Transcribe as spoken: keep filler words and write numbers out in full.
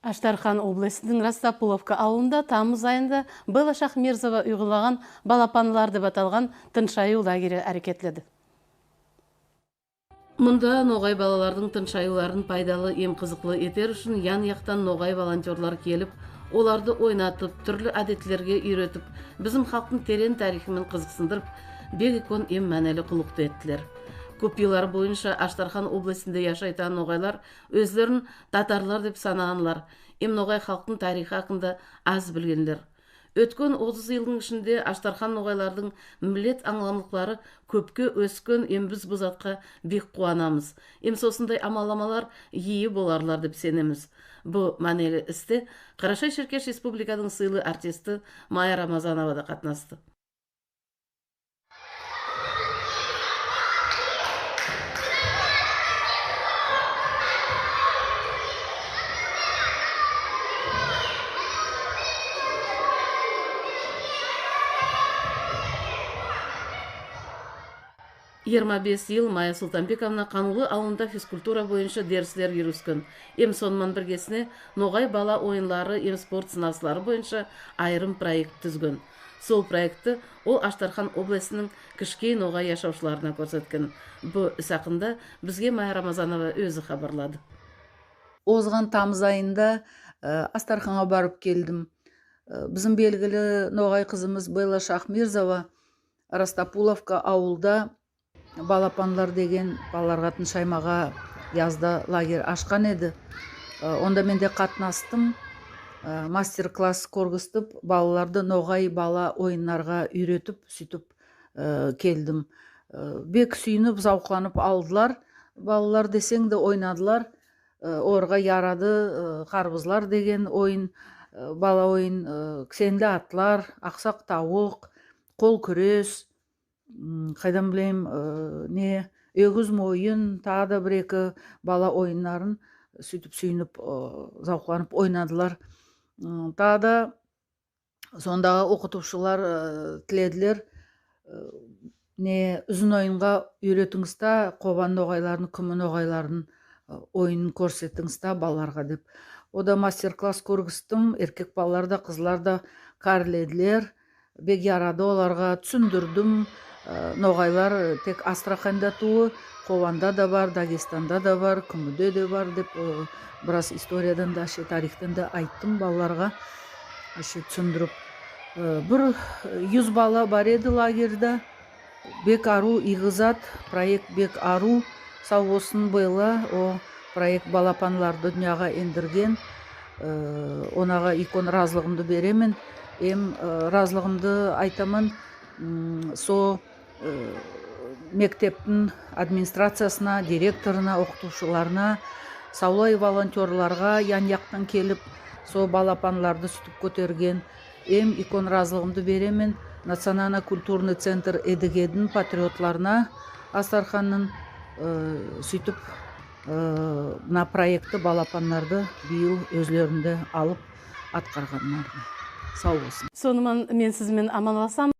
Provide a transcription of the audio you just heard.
Аштархан областининъ Растопуловка авылында тамыз айында Белла Шахмирзова уйгылаган «Балапанлар» деп аталган тыншаюв лагери аьрекетледи. Мунда ногай балалардынъ тыншаювларын пайдалы эм кызыклы этер уьшин ян-яктан ногай волонтерлар келип, оларды ойнатып, туьрли аьдетлерге уьйретип, бизим халктынъ теренъ тарихы мен кызыксындырып, бек уьйкен эм маьнели куллыкты эттилер. Коьп йыллар бойынша Аштархан областинде яшайтан ногайлар оьзлерин татарлар деп санаганлар эм ногай халктынъ тарихы акында аз билгенлер. Оьткен отыз йылдынъ ишинде Аштархан ногайлардынъ миллет анъламлыклары коьпке оьскен эм биз бу затка бек куванамыз. Эм сосындай амалламалар йийи боларлар деп сенемиз. Бу маьнели исте Карашай-Шеркеш Республикадынъ сыйлы артисти Майя Рамазанова да катнасты. Йырма бес йыл Майя Султанбековна Канлы авылында физкультура бойынша дерислер юргисткен. Эм соны ман биргесине ногай бала ойынлары эм спорт сынасывлары бойынша айырым проект туьзген. Сол проектти ол Аштархан областининъ кишкей ногай яшавшыларына коьрсеткен. Бу ис акында бизге Майя Рамазанова оьзи хабарлады. Озган тамыз айында, э, Аштарханга барып келдим. Э, бизим белгили ногай кызымыз Белла Шахмирзова Растопуловка авылда «Балапанлар» деген балаларга тыншаймага язда лагерь ашкан эди. Э, онда мен де катнастым. Э, мастер-класс коьргистип, балаларды ногай бала ойынларга уьйретип, суьйтип, э, келдим. Э, бек суьйинип, завкланып алдылар. Балалар десенъ де ойнадылар. Э, оларга ярады, э, «Карбызлар» деген ойын, э, бала ойын, э, «Кисенли атлар», «Аксак тавык», «Кол куьрес», м, кайдан билейим, э, не, «Оьгиз мойын», тагы да бир-эки бала ойынларын суьйтип суьйинип, э, завкланып ойнадылар. М, тагы да сондагы окытувшылар, э, тиледилер, э, не, «Уьзин ойынга уьйретинъиз де, Кобан ногайлардынъ, Куьми ногайлардынъ, э, ойынын коьрсетинъиз де балаларга», деп. О да мастер-класс коьргистим, эркек балалар да, кызлар да каьрледилер. Бек ярады оларга, туьсиндирдим. Э, ногайлар, э, тек Астраханьда тувыл, Кобанда да бар, Дагестанда да бар, Куьмиде де бар деп, э, бираз историядан да, ше, тарихтен де айттым балаларга. Ше, туьсиндирип. Э, бир, э, юз бала бар эди лагерьде. Бек арув ийги зат, проект бек арув. Сав болсын Белла, о проект «Балапанларды» дуныяга эндирген. Э, онага уьйкен разылыгымды беремен. Эм, э, разылыгымды айтаман, м, со, э, мектептинъ администрациясына, директорына, окытувшыларына, савлай волонтерларга, ян-яктан келип, со «Балапанларды» суьйтип коьтерген. Эм уьйкен разылыгымды беремен национально-культурный центр «Эдигединъ» патриотларына Аштарханнынъ, э, суьйтип, э, мына проектти, «Балапанларды» быйыл оьзлеринде алып аткарганларына. Сав болсын. Соны ман мен сиз бен аманласаман.